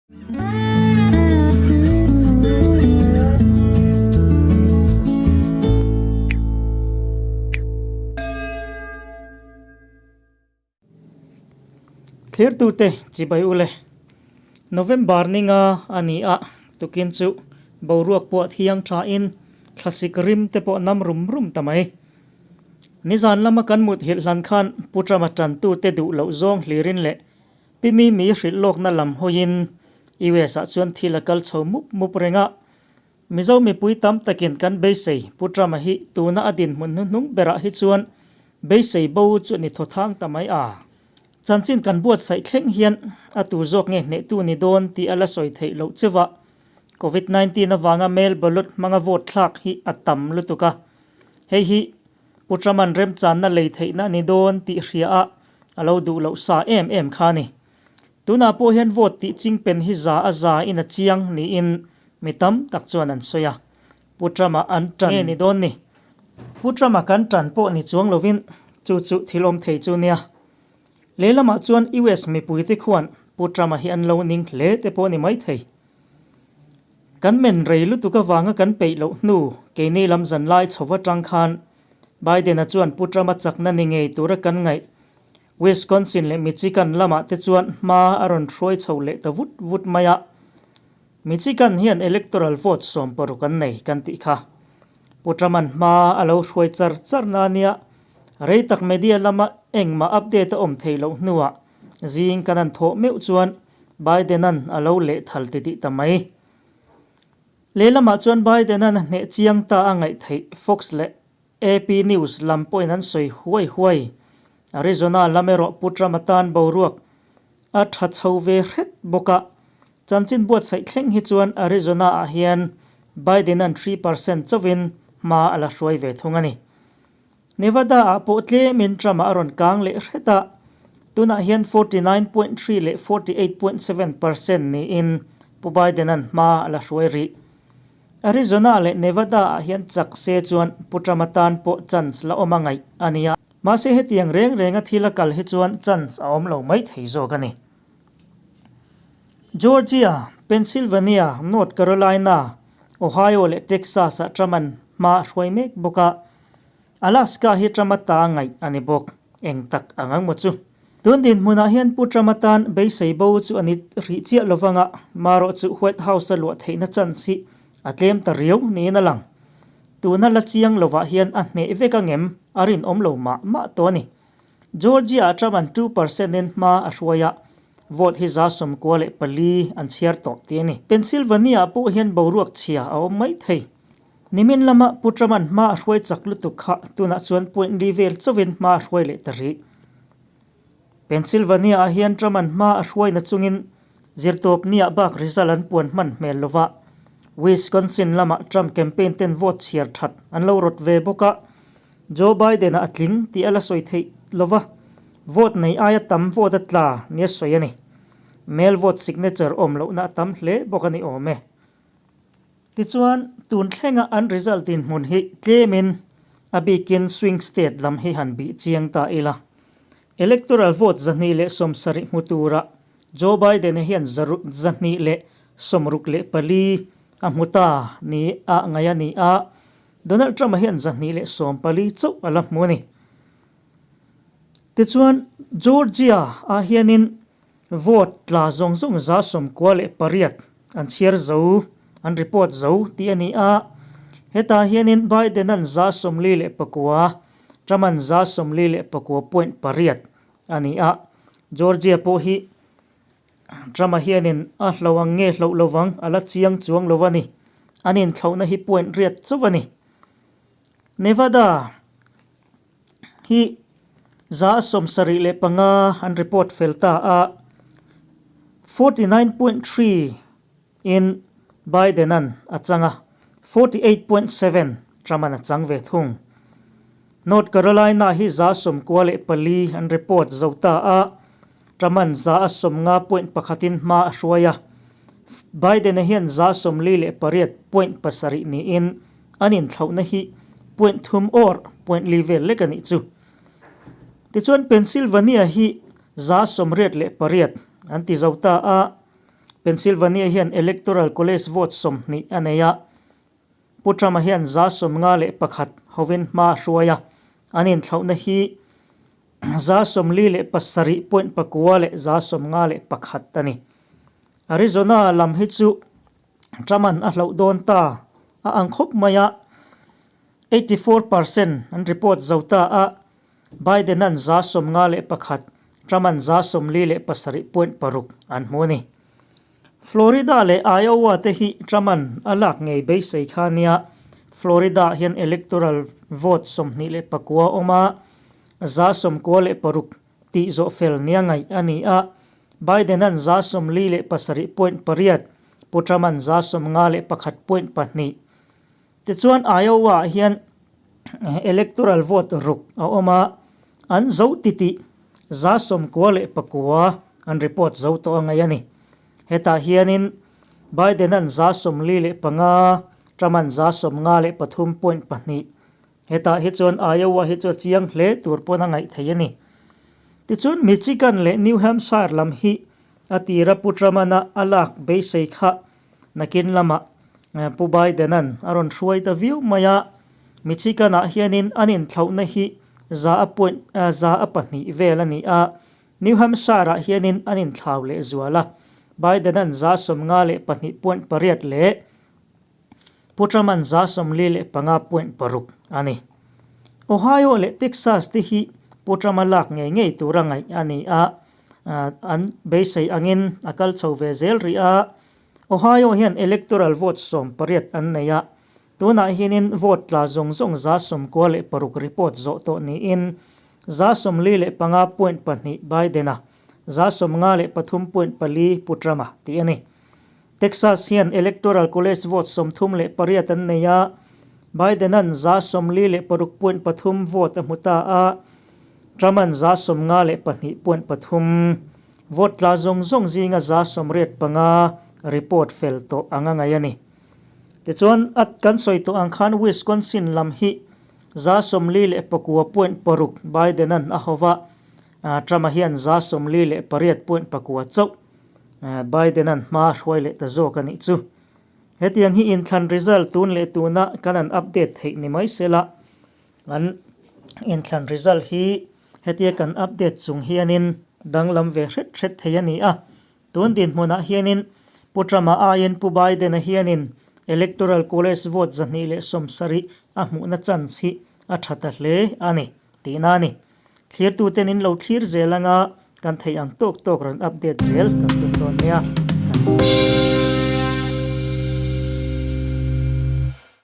Thlirtute chibai ule. November ninga a ni a, tukin chu boruak pawh thiang thain thlasik rim te pawh nam rum rum ta mai. Nizan lama kan mut hilh hlan khan Pu Trump-a tantute duh loh zawng hlirin leh Pi Mimi hrilh lawkna lam hawiin US ah chuan thil a kal chho mup mup reng a. Mizo mipui tam takin kan beisei Pu Trump-a hi tuna a dinhmun hnuhnung berah hi chuan beisei bo chu ni thawthang ta mai a. Chanchin kan buatsaih thleng hian a tu zawk nge hnehtu ni dawn tih a la sawi theih loh cheuh a. Covid 19 avanga mail ballot hmanga vote thlak hi a tam lutuk a. Hei hi Pu Truman remchanna lei theihna a ni dawn tih hria a, a lo duh loh sa em em kha a ni. Tunah pawh hian vote tih chingpen hi za a za in a chiang niin mi tam tak chuan an sawi a. Pu Trump-a an tan nge ni dawn ni? Pu Trump-a kan tan pawh ni chuang lovin chu chu thil awm thei chu nia. Lehlamah chuan US mipuite khuan Pu Trump-a hi an lo ning hle te pawh ni maithei. Kan men rei lutuk avanga kan peih loh hnu keini lam zan lai chho atang khan Biden-a chuan Pu Trump-a chakna ni ngei tura kan ngaih Wisconsin leh Michigan lamah te chuan hma a rawn hruai chho leh ta vut vut mai a. Michigan hian electoral vote 16 an nei kan tih kha. Pu Trump-a'n hma a lo hruai char char na nia rei tak media lama engmah update a awm theih loh hnuah zing kan han thawh meuh chuan Biden-a'n a lo lehthal titih ta mai. Lehlamah chuan Biden-a'n a hneh chiang ta a ngaih theih Fox leh AP News lam pawhin an sawi huai huai. Arizona lam erawh Pu Trump atan boruak a tha chho ve hret bawk a. Chanchin buatsaih thleng hi chuan Arizona-ah hian Biden-a'n 3% chauhin hma a la hruai ve thung a ni. Nevada-ah pawh tlemin Trump-a a rawn kang leh hret a, tunah hian 49.3 leh 48.7 percent niin Pu Biden-a'n hma a la hruai rih. Arizona leh Nevada-ah hian chak se chuan Pu Trump-a tan pawh chance la awm a ngaih a ni a, mahse hetiang reng renga thil a kal hi chuan chance a awm lo mai thei zawk a ni. Georgia, Pennsylvania, North Carolina, Ohio leh Texas-ah Trump-a'n hma a hruai mek bawk a, Alaska hi Trump-a ta ngaih a ni bawk. Eng tak ang ang maw chu? Tun dinhmunah hian Pu Trump-a tan beisei bo chu a ni rih chiah lo vanga, marawh chu White House-a luah theihna chance hi a tlem ta riau niin a lang. Tuna la chiang lovah hian a hneh vek angem a rinawm lo mah mah tawh a ni. Georgia-ah Trump-a'n 2% in hma a hruai a, vote hi 94 an chhiar tawh tih a ni. Pennsylvania-ah pawh hian boruak chhia a awm mai thei. Nimin lama Pu Trump-a'n hma a hruai chak lutuk kha tunah chuan point li vel chauhin hma a hruai leh ta rih. Pennsylvania-ah hian Trump-a'n hma a hruai na chungin zirtawpniah bak result an puan hman hmel lova, Wisconsin lamah Trump campaign ten vote chhiar that an lo rawt ve bawk a, Joe Biden-a a tling tih a la sawi theih lova, vote nei aia tam vote a tla nia sawi a ni. Mail vote signature awm lohna a tam hle bawk a ni awm e. Tichuan, tun thlenga an result dinhmun hi tlemin a bikin swing state lam hi han bih chiang ta ila. Electoral vote 270 hmu tura Joe Biden-a hian 264 a hmu ta ni a ngaih a ni a, Donald Trump-a hian 214 chauh a la hmu a ni. Tichuan, Georgia-ah hianin vote tla zawng zawng 98 an chhiar zo, an report zo tih a ni a. Hetah hianin Biden-a'n 49, Trump-a'n 49.8 a ni a. Georgia pawh hi Trump-a hianin a hlo ang nge hloh lovang a la chiang chuang lo a ni. An inthlauhna hi point riat chauh a ni. Nevada hi 75 an report fel ta a, 49.3 in Biden-a'n a chang a, 48.7 Trump-a'n a chang ve thung. North Carolina hi 94 an report zo ta a, Trump-a'n 50.1 in hma a hruai a, Biden-a hian 48.7 niin an inthlauhna hi point thum or point li vel lek a nih chu. Tichuan Pennsylvania hi 88 an ti zo ta a. Pennsylvania hian Electoral College vote 20 a nei a, Pu Trump-a hian 51 hovin hma a hruai a, an inthlauhna hi 47 point pakua leh 51 a ni. Arizona lam hi chu Trump-a'n a hlauh dawn ta a ang khawp mai a, 84 percent an report zo ta a, Biden-a'n 51, Trump-a'n 47 point paruk an hmu a ni. Florida leh Iowa te hi Trump-a'n a lak ngei beisei kha nia, Florida-ah hian electoral vote 29 a awm a, 96 tih zawh fel nia ngaih a ni a, Biden-a'n 47 point pariat, Pu Trump-a'n 51 point pahnih. Tichuan Iowa-ah hian electoral vote ruk a awm a, an zo titih 99 an report zo tawh a ngaih a ni. Hetah hianin Biden-a'n 45, Trump-a'n 53 point pahnih. Hetah hi chuan Iowa hi chu a chiang hle tur pawn a ngaih theih a ni. Tichuan Michigan leh New Hampshire lam hi a tira Pu Trump-ana a lak beisei kha Nakin lamah Pu Biden-a'n a rawn hruai ta viau mai a, Michigan-ah hianin an inthlauhna hi za a point za a pahnih vel a ni a, New Hampshire-ah hianin an inthlau leh zual a, Biden-a'n 52 point pariat leh Pu Trump-a'n 45 point paruk a ni. Ohio leh Texas te hi Pu Trump-a lak ngei ngei tura ngaih a ni a, an beisei angin a kal chho ve zel rih a. Ohio hian electoral vote 18 an nei a, tunah hianin vote tla zawng zawng 96 report zawh tawh niin 45 point pahnih Biden-a, 53 point pali Pu Trump-a tih a ni. Texas hian electoral college vote 38 an nei a, Biden-a'n 46 point pathum vote a hmu ta a, Trump-a'n 52 point pathum. Vote tla zawng zawng zinga 85 report fel tawh ang a ngaih a ni. Tichuan, a kan sawi tawh ang khan Wisconsin lam hi 49 point paruk Biden-a'n a ho va, Trump-a hian 48 point pakua chauh Biden-a'n hma a hruai leh ta zawk a nih chu. Hetiang hi inthlan result tun leh tuna kan han update theih ni mai sela, an inthlan result hi Hetia kan update chung hianin danglam ve hret hret thei a ni a. Tun dinhmunah hianin Pu Trump-a aiin Pu Biden-a hianin Electoral College vote 270 a hmuhna chance hi a tha ta hle a ni tihna a ni. Thlirtuten in lo thlir zel anga kan theih ang tawk tawk rawn update zel kan tum dawn nia. Kan.